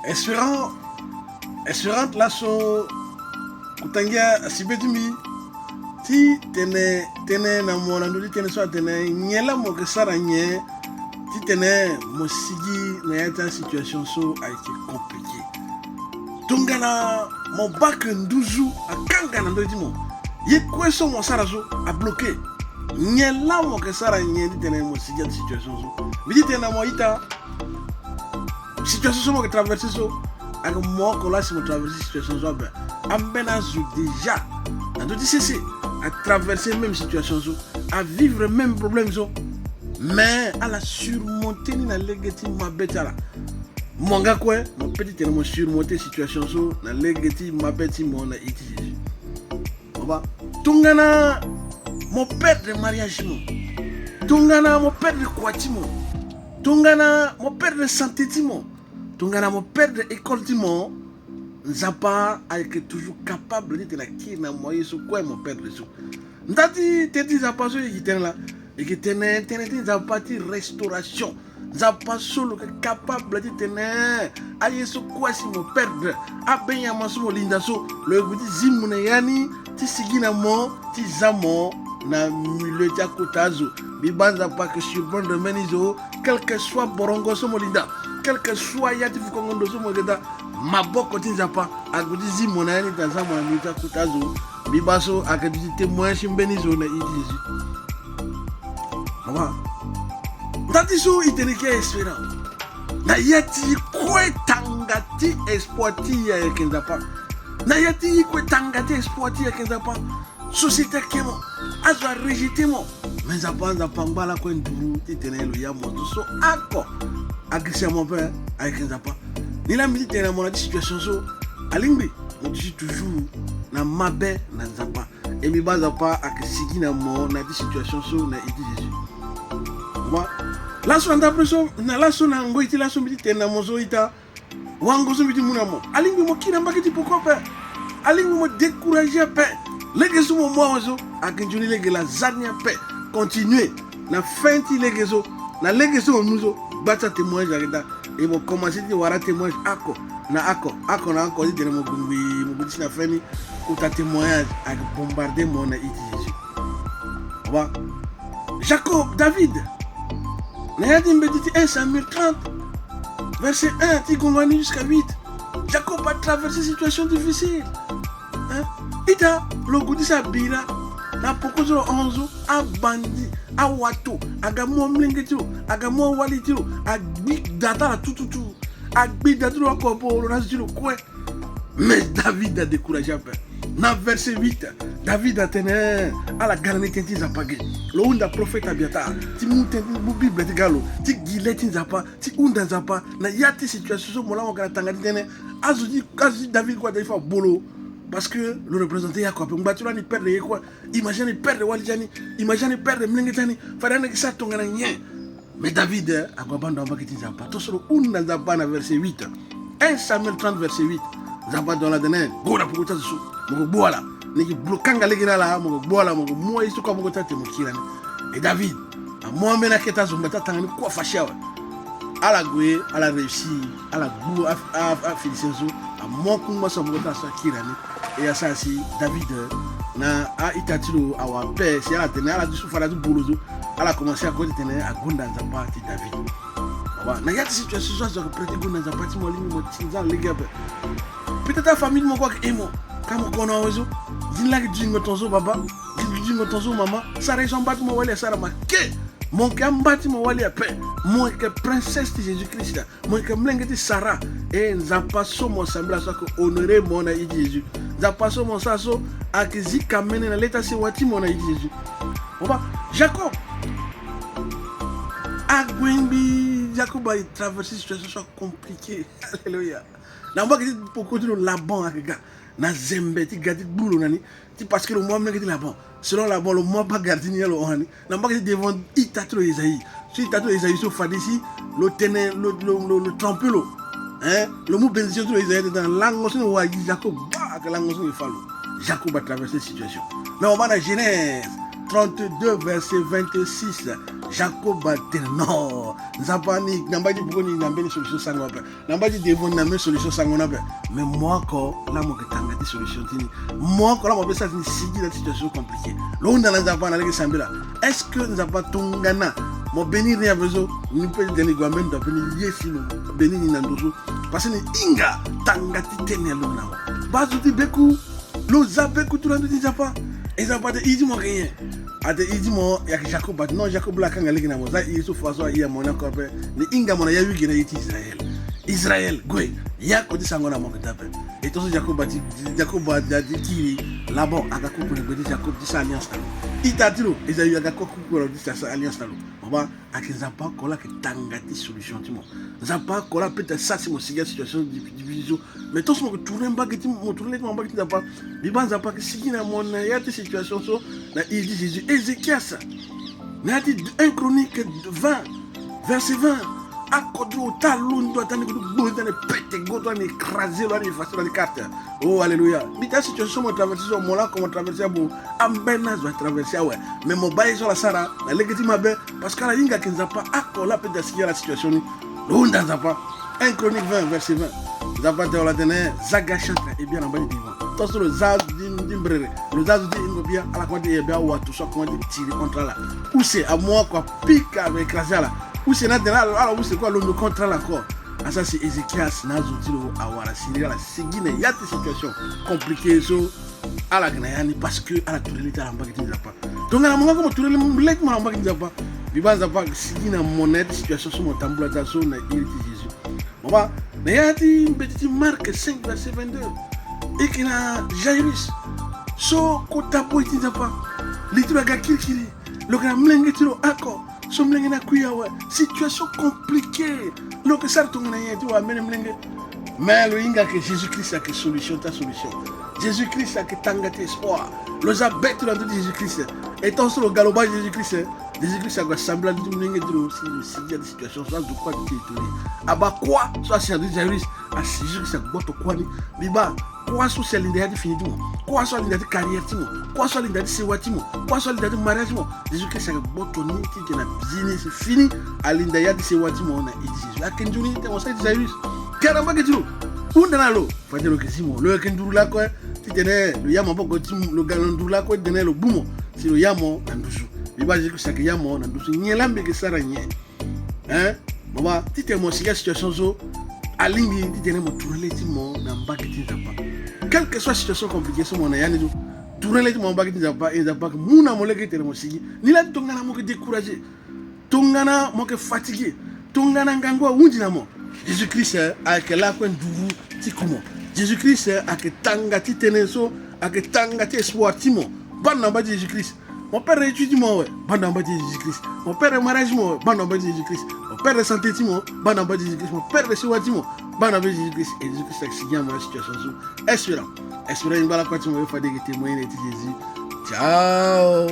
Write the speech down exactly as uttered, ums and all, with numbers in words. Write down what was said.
Espérant, espérant laso kota ngia asi be ti mbi ti tene, tene na mo na ndö ti tënë so atene nyen laa mo yeke sara nyen ti tene mo sigi na ya ti asituation so ayeke compliqué. Tongana mo baa ke nduzu akanga na ndö ti mo, ye kue so mo sara so abloqué. Nyen laa mo yeke sara nyen ti tene mo sigi na ya ti situation so? Mbi ti tene na mo ita, situation so mo yeke traversé so, ayeke mo oko laa si mo traversé situation so ape. Ambeni azo déjà na ndö ti sese atraversé même situation so, avivre même problème so. Mais ala surmonté ni na lege ti mabe ti ala. Mo nga kue mo peut ti tene mo surmonté situation so na lege ti mabe ti mo na iri ti Jésus. Mo baa, tongana mo perdre mariage ti mo, tongana mo perdre kua ti mo, tongana mo perdre santé ti mo, tongana mo perdre école ti mo, Nzapa ayeke toujours capable ti tene akiri na mo aye so kue mo perdre so. Nda ti tënë ti Nzapa so e yeke tene laa, e yeke tene tënë ti Nzapa ti restauration. Nzapa so lo yeke capable ti tene aye so kue si mo perdre, abenyama so mo linda so, lo yeke gue ti zi mo na ya ni ti sigi na mo, ti za mo na milieu ti akota azo. Mbi baa Nzapa ayeke surprendre mbeni zo, quel que soit borongo so mo linda, quel que soit ya ti fukongo ndo so mo yeke daa, maboko ti Nzapa ague ti zi mo na ya ni ti aza mo na milieu ti akota azo. Mbi baa so ayeke duti témoignage ti mbeni zo na iri ti Jésus. Mama, nda ti so e tene ke espérant. Na ya ti kue tanga ti espoir ti e ayeke Nzapa. Na ya ti kue tanga ti espoir ti e ayeke Nzapa. Société ake mo, azo arejeté mo. Mais Nzapa, Nzapa angba lakue nduru ti tene lo ya mo zo so oko agirisa mo ape, ayeke Nzapa. Ni laa mbi ti tene na mo na ya ti situation so, alingbi mo duti toujours na mabe na Nzapa. E mbi baa Nzapa ayeke sigi na mo na ya ti situation so na iri ti Jésus. Wa, laso na ndapre so, na laso na ngoi ti laso mbi ti tene na mo so ita, wango so mbi ti mu na mo, alingbi mo kiri na mbage ti peko ape. Alingbi mo découragé ape. Lege so mo mu awe so ayeke nzoni lege, lazare ni ape. Continué na fin ti lege so, na lege so mo mu so, gba ti atémoignage ayeke daa. E mo commencé ti wara atémoignage oko na oko, oko na oko ti tene mo gue ngbii, mo gue ti si na fin ni, kota témoignage ayeke bombardé mo na iri ti Jésus. Wa, Jacob, David, na ya ti mbeti ti un Samuel trente, verset un ti gongo ni jusqu'à huit, Jacob atraversé situation difficile. Hein? Ita, lo gue ti si abira na poko so lo hon so, abandi, awato aga mu amolenge ti lo, aga mu awali ti lo, agbi da ti ala tututu, agbi da ti lo oko apo, lo na azo ti lo kue. Mais David adécouragé ape. Na verset huit, David atene, ala ga na ni tënë ti Nzapa ge. Lo hunda prophète Abiathar ti mu tënë ti, mu Bible ti ga lo, ti gi le ti Nzapa, ti hunda Nzapa na ya ti situation so mo laa mo ga na tanga ti tënë. Azo ti, azo ti David kue aza ti fa bolo. Parce que lo représenté ya oko ape. Ngba ti lo ani perdre ye kue. Imagine ani perdre wali ti ani. Imagine ani perdre molenge ti ani. Fade ani yeke sara tongana nyen? Mais David, eh, ague abaa ndo na mbage ti Nzapa. Tongaso lo hunda Nzapa na verset huit. Un Samuel trente, verset huit. Nzapa adon ala tene, gue na peko ti azo so. Mo gue gbu ala. Ni yeke blo kanga lege na ala, mo gue gbu ala, mo gue mu aye so kue na maboko ti ala ti mo kiri na ni. Et David amu ambeni akete azo ngba ti atanga ni kue afâché awe. Ala gue, ala réussi, ala gbu a, a, aPhilistin so, amu akungba so na maboko ti ala so akiri na ni. E asara si David, eh, na a-ita ti lo awara ape, si ala tene ala duti so fade aduti bolo so, ala commencé akue ti tene agonda Nzapa ti David. Awa, na ya ti situation so azo ayeke prêt ti gonda Nzapa ti mo, alingbi mo ti nzan lege ape. Peut-être afamille ti mo kue ayeke he mo, ka mo kono awe so. Ndi ni laa ayeke dutingo tongaso baba, ndi ni dutingo tongaso mama, sara ye so amba ti mo wali asara ma ke. Mo yeke amba ti mo wali ape. Mo yeke princesse ti Jésus Christ. Mo yeke molenge ti Sarah. E Nzapa so mo sambela so ayeke honoré mo na iri ti Jésus. Nzapa so mo sara so ayeke zi kamene na le ti asewa ti mo na iri ti Jésus. Mo baa, Jacob ague ngbii, Jacob aye traversé situation so ayeke compliqué. Alléluia. Na mbage ti peko ti lo Laban ayeke ga na zembe ti ga ti gbu lo na ni. Ti parce que lo mu amolenge ti Laban. Selon Laban lo mu abagarre ti ni, lo hon na ni. Na mbage ti devant ita ti lo Esaü. So ita ti lo Esaü so fade si lo tene lo, lo, lo, lo trompé lo. Hein? Lo mu bénédiction ti lo Esaü atene lango so ni wa ayi Jacob. Ba, ayeke lango so ni fa lo. Jacob atraversé situation. Mais mo baa na Genèse trente-deux, verset vingt-six. Jacob atene: Non, Nzapa ni, na mba ti buku ni na mbeni solution sango ape. Na mba ti devon na mbeni solution sango ni ape. Mais mo oko laa mo yeke tanga ti solution ti ni. Mo oko laa mo peut sara ti ni sigi na ti situation compliquée. Lo hunda na Nzapa na lege sambela. Est-ce que Nzapa tongana mo bénir ni ape so, ni peut ti tene ni gue na mbeni ndo ape ni ye si mo bénir ni na ndo so. Parce que ni hinga tanga ti tene lo na mo. Baa zo ti beku. Lo za beku ti lo na ndö ti Nzapa. E Nzapa atene: I di mo ayeke nyen? Atene: I di mo ayeke Jacob. Atene: Non, Jacob laa akanga lege na mo. Za i ye so, fa so a hia mo ni oko ape. Ni hinga mo na ya wigi na ye ti Israël. Israël, gue. Ya oko ti sango na mo ayeke daa ape. E tongaso Jacob ati, Jacob ati, ati kiri Laban aga koko na gbe ti Jacob ti sara alliance na lo. Ita ti lo, Esaü aga koko na lo ti sara alliance na lo. Mo baa, ayeke Nzapa oko laa ayeke tanga ti solution ti mo. Nzapa oko laa peut ti sara si mo sigi na situation difficile so. Mais tant so mo yeke tourner mbage ti mo, mo tourner le ti mo na mbage ti Nzapa, mbi baa Nzapa ayeke sigi na mo na ya ti situation so, na iri ti Jésus. Ézéchias, na ya ti un Chronique vingt, verset vingt. Akodro ota londo ata ni, kodro gbo ata ni, pete go to ani, écraser lo ani, effacer lo ani carte. Oh, alléluia. Mbi ta situation so mo traverser so, mo laa oko mo traverser abo, ambeni azo atraverser awe. Mais mo baa ye so ala sara na lege ti mabe. Parce que ala hinga ayeke Nzapa oko laa peut ti sigi na ala situation ni. Lo hunda Nzapa. Un Chronique vingt, verset vingt. Nzapa atene, wala atene, za ga chantre, eh bien, na mba ti devant. Tant so lo za azo ti, ti mbrere, lo za azo ti hingo bia, ala koma ti hia bia, awato so akoma ti tiri contre ala. Use amu oko apika, ave écraser ala. Use ni atene ala, ala use kue alondo contre ala encore. Asara si Ézéchias na azo ti lo awara siriri, ala sigi na ya ti situation compliquée so. Ala yeke na ya ni parce que ala tourner le ti ala na mbage ti Nzapa. Tongana mo nga kue mo tourner le ti mo na mbage ti Nzapa, mbi baa Nzapa ayeke sigi na mo na ya ti situation so mo tambula ti aso na iri ti Jésus. Mo baa, na ya ti mbeti ti Marc cinq, verset vingt-deux. E yeke na Jairus so kota boi ti Nzapa. Li ti lo aga kirikiri. Lo yeke na molenge ti lo oko. So molenge ni akui awe. Situation compliquée. Lo yeke sara tongana nyen ti wara mbeni molenge? Mais lo hinga ayeke Jésus Christ ayeke solution ti asolution. Jésus Christ ayeke tanga ti espoir. Lo za be ti lo na ndö ti Jésus Christ. E tant so lo ga lo baa Jésus Christ, Jésus Christ ague asambela ndö ti molenge ti lo si lo sigi na ya ti situation so azo kue ati ti étonner. Abaa kuâ so asi na ndö ti Jairus. Asi Jésus Christ agboto kuâ ni. Mbi baa, kuâ so si alinda ya ti fini ti mo, kuâ so alinda ti carrière ti mo, kuâ so alinda ti sewa ti mo, kuâ so alinda ti mariage ti mo, Jésus Christ ayeke gboto ni ti tene na business fini. Alinda ya ti sewa ti mo na iri ti Jésus. Ayeke nzoni ti tene mo sara ti Jairus. Kara mbage ti lo. Hunda na lo. Fade lo yeke zi mo. Lo yeke nduru lakue ti tene lo ya maboko ti mo, lo ga lo nduru lakue ti tene lo bu mo si lo ya mo na nduzu. Mbi baa Jésus Christ ayeke ya mo na nduzu. Nyen laa mbi yeke sara nyen? Hein? Mo baa, ti tene mo sigi na situation so, alingbi ti tene mo tourner le ti mo na mbage ti Nzapa. Quelle que soit situation compliquée so mo na ya ni so, tourner le ti mo na mbage ti Nzapa, e Nzapa ayeke mu na mo lege ti tene mo sigi. Ni laa ti tongana mo yeke décourager, tongana mo yeke fatiguer, tongana ngangu ahunzi na mo, Jésus Christ, eh, ayeke lakue nduru ti ku mo. Jésus Christ, eh, ayeke tanga ti tene so, ayeke tanga ti espoir ti mo. Baa na mbage ti Jésus Christ. Mo perdre étude ti mo awe, baa na mbage ti Jésus Christ. Mo perdre mariage ti mo awe, baa na mbage ti Jésus Christ. Mo perdre santé ti mo, baa na mbage ti Jésus Christ. Mo perdre sewa ti mo, baa na mbage ti Jésus Christ. E Jésus Christ ayeke sigi na mo na situation so. Espérant, espérant ni ngba lakue ti mo ye fade yeke témoigner na iri ti Jésus. Ciao.